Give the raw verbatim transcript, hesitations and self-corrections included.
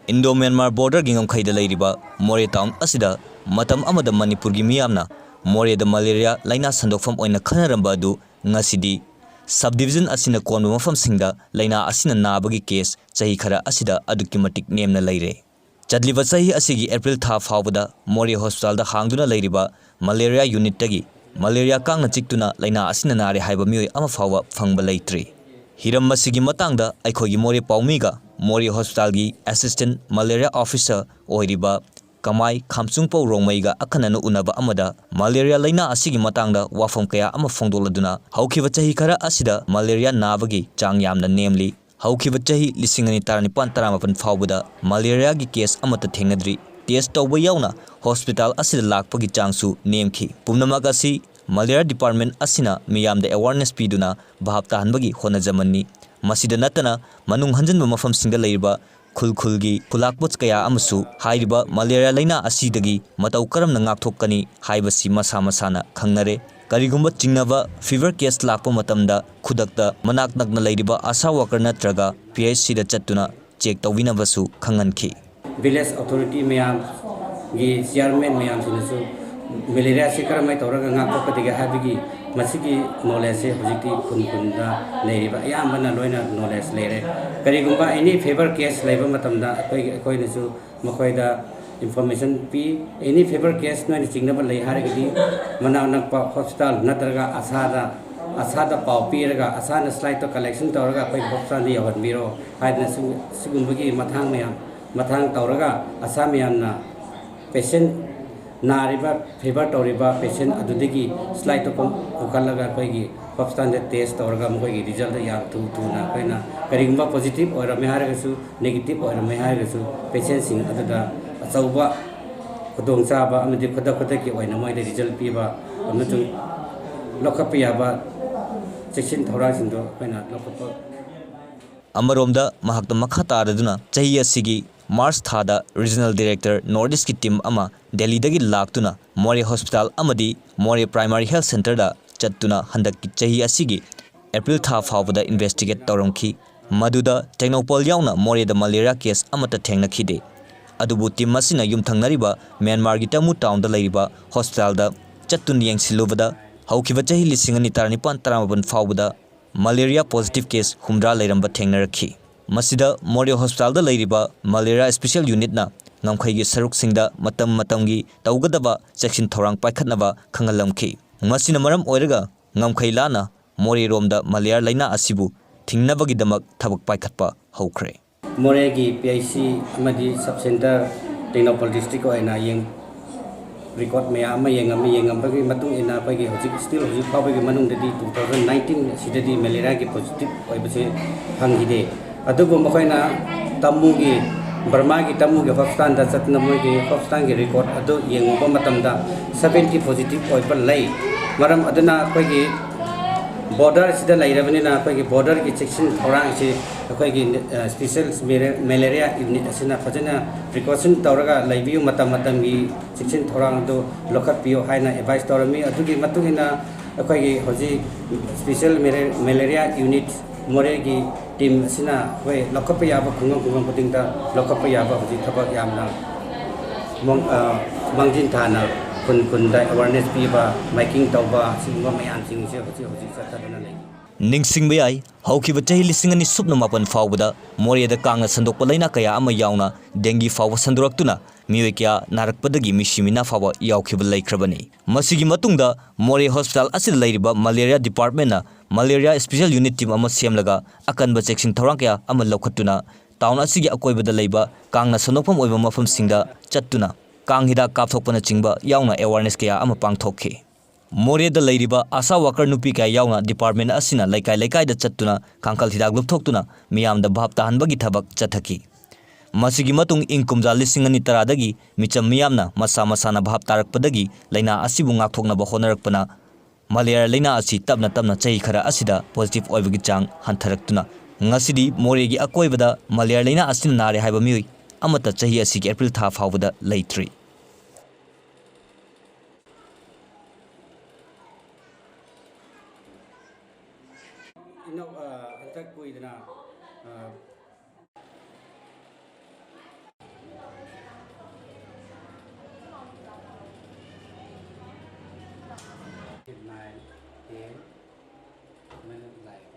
Indo-Myanmar borderꯒꯤ ꯉꯝꯈꯩꯗ ꯂꯩꯔꯤꯕ ꯃꯣꯔꯦ town ꯑꯁꯤꯗ ꯃꯇꯝ ꯑꯃꯗ ꯃꯅꯤꯄꯨꯔꯒꯤ ꯃꯤꯌꯥꯝꯅ ꯃꯣꯔꯦꯗ malaria ꯂꯥꯏꯅꯥ ꯁꯟꯗꯣꯛꯐꯝ ꯑꯣꯏꯅ ꯈꯟꯅꯔꯝꯕ ꯑꯗꯨ ꯉꯁꯤꯗꯤ subdivision ꯑꯁꯤꯅ ꯀꯣꯟꯕ ꯃꯐꯝꯁꯤꯡꯗ ꯂꯥꯏꯅꯥ ꯑꯁꯤꯅ ꯅꯥꯕꯒꯤ case ꯆꯍꯤ ꯈꯔ ꯑꯁꯤꯗ ꯑꯗꯨꯛꯀꯤ ꯃꯇꯤꯛ ꯅꯦꯝꯅ ꯂꯩꯔꯦ꯫ ꯆꯠꯂꯤꯕ ꯆꯍꯤ ꯑꯁꯤꯒꯤ April ꯊꯥ ꯐꯥꯎꯕꯗ ꯃꯣꯔꯦ hospitalꯗ ꯍꯥꯡꯗꯨꯅ ꯂꯩꯔꯤꯕ malaria unitꯇꯒꯤ malaria ꯀꯥꯡꯅ ꯆꯤꯛꯇꯨꯅ ꯂꯥꯏꯅꯥ ꯑꯁꯤꯅ ꯅꯥꯔꯦ ꯍꯥꯏꯕ ꯃꯤꯑꯣꯏ ꯑꯃ ꯐꯥꯎꯕ ꯐꯪꯕ ꯂꯩꯇ꯭ꯔꯤ꯫ ꯍꯤꯔꯝ ꯑꯁꯤꯒꯤ ꯃꯇꯥꯡꯗ ꯑꯩꯈꯣꯏꯒꯤ ꯃꯣꯔꯦ ꯄꯥꯎꯃꯤꯒ ꯃꯣꯔꯦ hospitalꯒꯤ assistant malaria officer ꯑꯣꯏꯔꯤꯕ ꯀꯃꯥꯏ ꯈꯥꯝꯆꯨꯡꯄꯧ ꯔꯣꯡꯃꯩꯒ ꯑꯈꯟꯅꯅ ꯎꯅꯕ ꯑꯃꯗ malaria ꯂꯥꯏꯅꯥ ꯑꯁꯤꯒꯤ ꯃꯇꯥꯡꯗ ꯋꯥꯐꯝ ꯀꯌꯥ ꯑꯃ ꯐꯣꯡꯗꯣꯛꯂꯗꯨꯅ ꯍꯧꯈꯤꯕ ꯆꯍꯤ ꯈꯔ ꯑꯁꯤꯗ malaria ꯅꯥꯕꯒꯤ ꯆꯥꯡ ꯌꯥꯝꯅ ꯅꯦꯝꯂꯤ꯫ ꯍꯧꯈꯤꯕ ꯆꯍꯤ ꯂꯤꯁꯤꯡ ꯑꯅꯤ ꯇꯔꯥꯅꯤꯄꯥꯟ ꯇꯔꯥꯃꯥꯄꯟ ꯐꯥꯎꯕꯗ malariaꯒꯤ case ꯑꯃꯠꯇ ꯊꯦꯡꯅꯗ꯭ꯔꯤ꯫ Test ꯇꯧꯕ ꯌꯥꯎꯅ hospital ꯑꯁꯤꯗ ꯂꯥꯛꯄꯒꯤ ꯆꯥꯡꯁꯨ ꯅꯦꯝꯈꯤ꯫ ꯄꯨꯝꯅꯃꯛ ꯑꯁꯤ malaria department ꯑꯁꯤꯅ ꯃꯤꯌꯥꯝꯗ awareness ꯄꯤꯗꯨꯅ ꯚꯥꯞ ꯇꯥꯍꯟꯕꯒꯤ ꯍꯣꯠꯅꯖꯃꯟꯅꯤ꯫ ꯃꯁꯤꯗ ꯅꯠꯇꯅ ꯃꯅꯨꯡ ꯍꯟꯖꯤꯟꯕ ꯃꯐꯝꯁꯤꯡꯗ ꯂꯩꯔꯤꯕ ꯈꯨꯜ ꯈꯨꯜꯒꯤ ꯈꯨꯂꯥꯛꯄꯣꯠ ꯀꯌꯥ ꯑꯃꯁꯨ ꯍꯥꯏꯔꯤꯕ malaria ꯂꯥꯏꯅꯥ ꯑꯁꯤꯗꯒꯤ ꯃꯇꯧ ꯀꯔꯝꯅ ꯉꯥꯛꯊꯣꯛꯀꯅꯤ ꯍꯥꯏꯕꯁꯤ ꯃꯁꯥ ꯃꯁꯥꯅ ꯈꯪꯅꯔꯦ꯫ ꯀꯔꯤꯒꯨꯝꯕ ꯆꯤꯡꯅꯕ fever case ꯂꯥꯛꯄ ꯃꯇꯝꯗ ꯈꯨꯗꯛꯇ ꯃꯅꯥꯛ ꯅꯛꯅ ꯂꯩꯔꯤꯕ ASHA worker ꯅꯠꯇ꯭ꯔꯒ PHCꯗ ꯆꯠꯇꯨꯅ check ꯇꯧꯕꯤꯅꯕꯁꯨ ꯈꯪꯍꯟꯈꯤ꯫ Village authority ꯃꯌꯥꯝꯒꯤ chairman ꯃꯌꯥꯝꯁꯤꯡꯅꯁꯨ malaria ꯁꯤ ꯀꯔꯝꯍꯥꯏꯅ ꯇꯧꯔꯒ ꯉꯥꯛꯊꯣꯛꯀꯗꯒꯦ ꯍꯥꯏꯕꯒꯤ ꯃꯁꯤꯒꯤ knowledgeꯁꯦ ꯍꯧꯖꯤꯛꯇꯤ ꯈꯨꯟ ꯈꯨꯟꯗ ꯂꯩꯔꯤꯕ ꯑꯌꯥꯝꯕꯅ ꯂꯣꯏꯅ knowledge ꯂꯩꯔꯦ꯫ ꯀꯔꯤꯒꯨꯝꯕ any fever case ꯂꯩꯕ ꯃꯇꯝꯗ ꯑꯩꯈꯣꯏꯒꯤ, ꯑꯩꯈꯣꯏꯅꯁꯨ ꯃꯈꯣꯏꯗ information ꯄꯤ꯫ Any fever case ꯅꯣꯏꯅ ꯆꯤꯡꯅꯕ ꯂꯩ ꯍꯥꯏꯔꯒꯗꯤ ꯃꯅꯥꯛ ꯅꯛꯄ hospital ꯅꯠꯇ꯭ꯔꯒ ASHAꯗ, ASHAꯗ ꯄꯥꯎ ꯄꯤꯔꯒ ASHAꯅ slideꯇꯣ collection ꯇꯧꯔꯒ ꯑꯩꯈꯣꯏ hospitalꯗ ꯌꯧꯍꯟꯕꯤꯔꯣ ꯍꯥꯏꯗꯅ ꯁꯤ-, ꯁꯤꯒꯨꯝꯕꯒꯤ ꯃꯊꯥꯡ ꯃꯌꯥꯝ, ꯃꯊꯥꯡ ꯇꯧꯔꯒ ASHA ꯃꯌꯥꯝꯅ patient ꯅꯥꯔꯤꯕ, fever ꯇꯧꯔꯤꯕ patient ꯑꯗꯨꯗꯒꯤ slideꯇꯣ ꯄꯨ-, ꯄꯨꯈꯠꯂꯒ ꯑꯩꯈꯣꯏꯒꯤ hospitalꯗ test ꯇꯧꯔꯒ ꯃꯈꯣꯏꯒꯤ resultꯇꯣ ꯌꯥꯝ ꯊꯨ ꯊꯨꯅ ꯑꯩꯈꯣꯏꯅ ꯀꯔꯤꯒꯨꯝꯕ positive ꯑꯣꯏꯔꯝꯃꯦ ꯍꯥꯏꯔꯒꯁꯨ, negative ꯑꯣꯏꯔꯝꯃꯦ ꯍꯥꯏꯔꯒꯁꯨ patientꯁꯤꯡ ꯑꯗꯨꯗ ꯑꯆꯧꯕ ꯈꯨꯗꯣꯡꯆꯥꯕ ꯑꯃꯗꯤ ꯈꯨꯗꯛ ꯈꯨꯗꯛꯀꯤ ꯑꯣꯏꯅ ꯃꯣꯏꯗ result ꯄꯤꯕ ꯑꯃꯁꯨꯡ ꯂꯧꯈꯠꯄ ꯌꯥꯕ ꯆꯦꯛꯁꯤꯟ ꯊꯧꯔꯥꯡꯁꯤꯡꯗꯣ ꯑꯩꯈꯣꯏꯅ ꯂꯧꯈꯠꯄ ꯑꯃꯔꯣꯝꯗ ꯃꯍꯥꯛꯇ ꯃꯈꯥ ꯇꯥꯔꯗꯨꯅ ꯆꯍꯤ ꯑꯁꯤꯒꯤ March ꯊꯥꯗ Regional Director North Eastꯀꯤ team ꯑꯃ ꯗꯦꯜꯂꯤꯗꯒꯤ ꯂꯥꯛꯇꯨꯅ ꯃꯣꯔꯦ hospital ꯑꯃꯗꯤ ꯃꯣꯔꯦ Primary Health Centreꯗ ꯆꯠꯇꯨꯅ ꯍꯟꯗꯛꯀꯤ ꯆꯍꯤ ꯑꯁꯤꯒꯤ April ꯊꯥ ꯐꯥꯎꯕꯗ investigate ꯇꯧꯔꯝꯈꯤ꯫ ꯃꯗꯨꯗ ꯇꯦꯡꯅꯧꯄꯜ ꯌꯥꯎꯅ ꯃꯣꯔꯦꯗ ꯃꯂꯦꯔꯤꯌꯥ ꯀꯦꯁ ꯑꯃꯠꯇ ꯊꯦꯡꯅꯈꯤꯗꯦ꯫ ꯑꯗꯨꯕꯨ ꯇꯤꯝ ꯑꯁꯤꯅ ꯌꯨꯝꯊꯪꯅꯔꯤꯕ ꯃ꯭ꯌꯥꯟꯃꯥꯔꯒꯤ ꯇꯃꯨ ꯇꯥꯎꯟꯗ ꯂꯩꯔꯤꯕ ꯍꯣꯁꯄꯤꯇꯥꯜꯗ ꯆꯠꯇꯨꯅ ꯌꯦꯡꯁꯤꯜꯂꯨꯕꯗ, ꯍꯧꯈꯤꯕ ꯆꯍꯤ ꯂꯤꯁꯤꯡ ꯑꯅꯤ ꯇꯔꯥꯅꯤꯄꯥꯟ ꯇꯔꯥꯃꯥꯄꯟ ꯐꯥꯎꯕꯗ ꯃꯂꯦꯔꯤꯌꯥ ꯄꯣꯖꯤꯇꯤꯚ ꯀꯦꯁ ꯍꯨꯝꯗ꯭ꯔꯥ ꯂꯩꯔꯝꯕ ꯊꯦꯡꯅꯔꯛꯈꯤ꯫ ꯃꯁꯤꯗ ꯃꯣꯔꯦ ꯍꯣꯁꯄꯤꯇꯥꯜꯗ ꯂꯩꯔꯤꯕ ꯃꯂꯦꯔꯤꯌꯥ ꯁ꯭ꯄꯦꯁꯤꯌꯦꯜ ꯌꯨꯅꯤꯠꯅ ꯉꯝꯈꯩꯒꯤ ꯁꯔꯨꯛꯁꯤꯡꯗ ꯃꯇꯝ ꯃꯇꯝꯒꯤ ꯇꯧꯒꯗꯕ ꯆꯦꯛꯁꯤꯟ ꯊꯧꯔꯥꯡ ꯄꯥꯏꯈꯠꯅꯕ ꯈꯪꯍꯜꯂꯝꯈꯤ꯫ ꯃꯁꯤꯅ ꯃꯔꯝ ꯑꯣꯏꯔꯒ ꯉꯝꯈꯩ ꯂꯥꯟꯅ ꯃꯣꯔꯦꯔꯣꯝꯗ ꯃꯂꯦꯔꯤꯌꯥ ꯂꯥꯏꯅꯥ ꯑꯁꯤꯕꯨ ꯊꯤꯡꯅꯕꯒꯤꯗꯃꯛ ꯊꯕꯛ ꯄꯥꯏꯈꯠꯄ ꯍꯧꯈ꯭ꯔꯦ꯫ ꯃꯣꯔꯦꯒꯤ ꯄꯤ ꯑꯩꯆ ꯁꯤ ꯑꯃꯗꯤ ꯁꯕ ꯁꯦꯟꯇꯔ ꯇꯦꯡꯅꯧꯄꯜ ꯗꯤꯁꯇ꯭ꯔꯤꯛ ꯑꯣꯏꯅ ꯌꯦꯡ-, ꯔꯦꯀꯣꯔꯗ ꯃꯌꯥꯝ ꯑꯃ ꯌꯦꯡꯉꯝꯃꯤ꯫ ꯌꯦꯡꯉꯝꯕꯒꯤ ꯃꯇꯨꯡ ꯏꯟꯅ ꯑꯩꯈꯣꯏꯒꯤ ꯍꯧꯖꯤꯛ, ꯁ꯭ꯇꯤꯜ ꯍꯧꯖꯤꯛ ꯐꯥꯎꯕꯒꯤ ꯃꯅꯨꯡꯗꯗꯤ ꯇꯨ ꯊꯥꯎꯖꯟ ꯅꯥꯏꯟꯇꯤꯟ ꯑꯁꯤꯗꯗꯤ ꯃꯦꯂꯦꯔꯤꯌꯥꯒꯤ ꯄꯣꯖꯤꯇꯤꯚ ꯑꯣꯏꯕꯁꯦ ꯐꯪꯈꯤꯗꯦ꯫ ꯑꯗꯨꯕꯨ ꯃꯈꯣꯏꯅ ꯇꯃꯨꯒꯤ, ꯕꯔꯃꯥꯒꯤ ꯇꯃꯨꯒꯤ ꯍꯣꯁꯄꯤꯇꯥꯜꯗ ꯆꯠꯇꯨꯅ ꯃꯣꯏꯒꯤ ꯍꯣꯁꯄꯤꯇꯥꯜꯒꯤ ꯔꯦꯀꯣꯔꯗ ꯑꯗꯨ ꯌꯦꯡꯉꯨꯕ ꯃꯇꯝꯗ ꯁꯕꯦꯟꯇꯤ ꯄꯣꯖꯤꯇꯤꯚ ꯑꯣꯏꯕ ꯂꯩ꯫ ꯃꯔꯝ ꯑꯗꯨꯅ ꯑꯩꯈꯣꯏꯒꯤ ꯕꯣꯔꯗꯔꯁꯤꯗ ꯂꯩꯔꯕꯅꯤꯅ ꯑꯩꯈꯣꯏꯒꯤ ꯕꯣꯔꯗꯔꯒꯤ ꯆꯦꯛꯁꯤꯟ ꯊꯧꯔꯥꯡꯁꯤ ꯑꯩꯈꯣꯏꯒꯤ, ꯑ, ꯁ꯭ꯄꯦꯁꯤꯌꯦꯜ ꯃꯦꯔꯦ-, ꯃꯦꯂꯦꯔꯤꯌꯥ ꯌꯨꯅꯤꯠ ꯑꯁꯤꯅ ꯐꯖꯅ ꯄ꯭ꯔꯤꯀꯣꯁꯟ ꯇꯧꯔꯒ ꯂꯩꯕꯤꯌꯨ, ꯃꯇꯝ ꯃꯇꯝꯒꯤ ꯆꯦꯛꯁꯤꯟ ꯊꯧꯔꯥꯡ ꯑꯗꯨ ꯂꯧꯈꯠꯄꯤꯌꯨ ꯍꯥꯏꯅ ꯑꯦꯗꯚꯥꯏꯁ ꯇꯧꯔꯝꯃꯤ꯫ ꯑꯗꯨꯒꯤ ꯃꯇꯨꯡ ꯏꯟꯅ ꯑꯩꯈꯣꯏꯒꯤ ꯍꯧꯖꯤꯛ ꯁ꯭ꯄꯦꯁꯤꯌꯦꯜ ꯃꯦꯔꯦ-, ꯃꯦꯂꯦꯔꯤꯌꯥ ꯌꯨꯅꯤꯠ ꯃꯣꯔꯦꯒꯤ ꯇꯤꯝ ꯑꯁꯤꯅ ꯑꯩꯈꯣꯏ ꯂꯧꯈꯠꯄ ꯌꯥꯕ ꯈꯨꯡꯒꯪ, ꯈꯨꯡꯒꯪ ꯈꯨꯗꯤꯡꯗ ꯂꯧꯈꯠꯄ ꯌꯥꯕ ꯍꯧꯖꯤꯛ ꯊꯕꯛ ꯌꯥꯝꯅ ꯃꯣꯡ-, ꯑ, ꯃꯥꯡꯖꯤꯟ ꯊꯥꯅ ꯈꯨꯟ ꯈꯨꯟꯗ ꯑꯦꯋꯥꯔꯅꯦꯁ ꯄꯤꯕ, ꯃꯥꯏꯀꯤꯡ ꯇꯧꯕ, ꯑꯁꯤꯒꯨꯝꯕ ꯃꯌꯥꯝꯁꯤꯡꯁꯦ ꯍꯧꯖꯤꯛ ꯍꯧꯖꯤꯛ ꯆꯠꯊꯗꯨꯅ ꯂꯩ꯫ ꯅꯤꯡꯁꯤꯡꯕ ꯌꯥꯏ, ꯍꯧꯈꯤꯕ ꯆꯍꯤ ꯂꯤꯁꯤꯡ ꯑꯅꯤ ꯁꯨꯞꯅ ꯃꯥꯄꯟ ꯐꯥꯎꯕꯗ ꯃꯣꯔꯦꯗ ꯀꯥꯡꯅ ꯁꯟꯗꯣꯛꯄ ꯂꯥꯏꯅꯥ ꯀꯌꯥ ꯑꯃ ꯌꯥꯎꯅ ꯗꯦꯡꯒꯤ ꯐꯥꯎꯕ ꯁꯟꯗꯣꯔꯛꯇꯨꯅ ꯃꯤꯑꯣꯏ ꯀꯌꯥ ꯅꯥꯔꯛꯄꯗꯒꯤ ꯃꯤꯁꯤ ꯃꯤꯅꯥ ꯐꯥꯎꯕ ꯌꯥꯎꯈꯤꯕ ꯂꯩꯈ꯭ꯔꯕꯅꯤ꯫ ꯃꯁꯤꯒꯤ ꯃꯇꯨꯡꯗ ꯃꯣꯔꯦ ꯍꯣꯁꯄꯤꯇꯥꯜ ꯑꯁꯤꯗ ꯂꯩꯔꯤꯕ ꯃꯂꯦꯔꯤꯌꯥ ꯗꯤꯄꯥꯔꯠꯃꯦꯟꯅ ꯃꯂꯦꯔꯤꯌꯥ ꯁ꯭ꯄꯦꯁꯤꯌꯦꯜ ꯌꯨꯅꯤꯠ ꯇꯤꯝ ꯑꯃ ꯁꯦꯝꯂꯒ ꯑꯀꯟꯕ ꯆꯦꯛꯁꯤꯟ ꯊꯧꯔꯥꯡ ꯀꯌꯥ ꯑꯃ ꯂꯧꯈꯠꯇꯨꯅ ꯇꯥꯎꯟ ꯑꯁꯤꯒꯤ ꯑꯀꯣꯏꯕꯗ ꯂꯩꯕ ꯀꯥꯡꯅ ꯁꯟꯗꯣꯛꯐꯝ ꯑꯣꯏꯕ ꯃꯐꯝꯁꯤꯡꯗ ꯆꯠꯇꯨꯅ ꯀꯥꯡ ꯍꯤꯗꯥꯛ ꯀꯥꯞꯊꯣꯛꯄꯅꯆꯤꯡꯕ ꯌꯥꯎꯅ ꯑꯦꯋꯥꯔꯅꯦꯁ ꯀꯌꯥ ꯑꯃ ꯄꯥꯡꯊꯣꯛꯈꯤ꯫ ꯃꯣꯔꯦꯗ ꯂꯩꯔꯤꯕ ꯑꯥꯁꯥ ꯋꯥꯀꯔ ꯅꯨꯄꯤ ꯀꯌꯥ ꯌꯥꯎꯅ ꯗꯤꯄꯥꯔꯠꯃꯦꯟ ꯑꯁꯤꯅ ꯂꯩꯀꯥꯏ ꯂꯩꯀꯥꯏꯗ ꯆꯠꯇꯨꯅ ꯀꯥꯡꯈꯜ ꯍꯤꯗꯥꯛ ꯂꯨꯞꯊꯣꯛꯇꯨꯅ ꯃꯤꯌꯥꯝꯗ ꯚꯥꯞ ꯇꯥꯍꯟꯕꯒꯤ ꯊꯕꯛ ꯆꯠꯊꯈꯤ꯫ ꯃꯁꯤꯒꯤ ꯃꯇꯨꯡ ꯏꯪ ꯀꯨꯝꯖꯥ ꯂꯤꯁꯤꯡ ꯑꯅꯤ ꯇꯔꯥꯗꯒꯤ ꯃꯤꯆꯝ ꯃꯤꯌꯥꯝꯅ ꯃꯁꯥ ꯃꯁꯥꯅ ꯚꯥꯞ ꯇꯥꯔꯛꯄꯗꯒꯤ ꯂꯥꯏꯅꯥ ꯑꯁꯤꯕꯨ ꯉꯥꯛꯊꯣꯛꯅꯕ ꯍꯣꯠꯅꯔꯛꯄꯅ ꯃꯂꯦꯔꯤꯌꯥ ꯂꯥꯏꯅꯥ ꯑꯁꯤ ꯇꯞꯅ ꯇꯞꯅ ꯆꯍꯤ ꯈꯔ ꯑꯁꯤꯗ ꯄꯣꯖꯤꯇꯤꯚ ꯑꯣꯏꯕꯒꯤ ꯆꯥꯡ ꯍꯟꯊꯔꯛꯇꯨꯅ ꯉꯁꯤꯗꯤ ꯃꯣꯔꯦꯒꯤ ꯑꯀꯣꯏꯕꯗ ꯃꯂꯦꯔꯤꯌꯥ ꯂꯥꯏꯅꯥ ꯑꯁꯤꯅ ꯅꯥꯔꯦ ꯍꯥꯏꯕ ꯃꯤꯑꯣꯏ ꯑꯃꯠꯇ ꯆꯍꯤ ꯑꯁꯤꯒꯤ ꯑꯦꯄ꯭ꯔꯤꯜ ꯊꯥ ꯐꯥꯎꯕꯗ ꯂꯩꯇ꯭ꯔꯤ꯫ ꯏꯅꯧ-, ꯑ, ꯍꯟꯗꯛ ꯀꯨꯏꯗꯅ nine, ten, minute nine.